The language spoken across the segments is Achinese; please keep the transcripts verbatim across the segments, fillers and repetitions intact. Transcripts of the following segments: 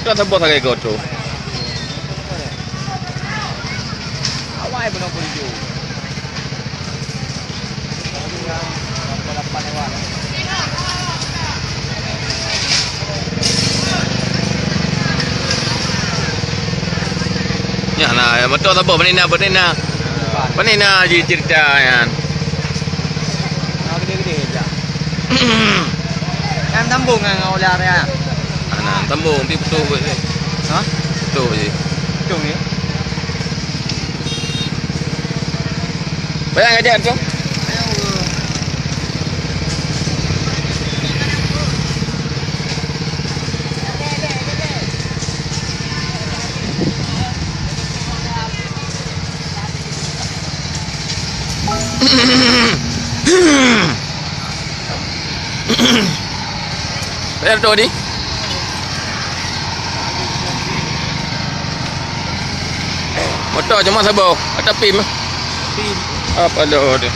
Saboh sagai goto. Nyan na, moto saboh, pane na, pane na. Pane na ji cerita nyan. Nyan tambong ngon ular nyan. Ah, na tambong, tapi beutôi buet ni. Ha? Beutôi je. Beutôi je. Bayang aja tu. Bayar tu ni. Motor cuma saboh, ada pim. Pim. Apa lo dia?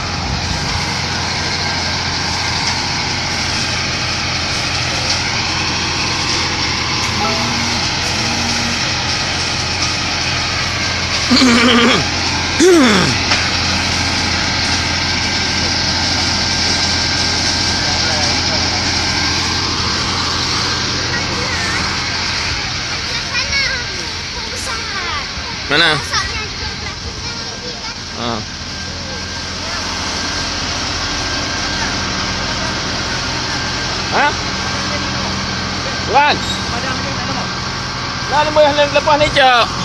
Mana? Ha. Ha? Wan. Lah lepas, lepas ni, Cok.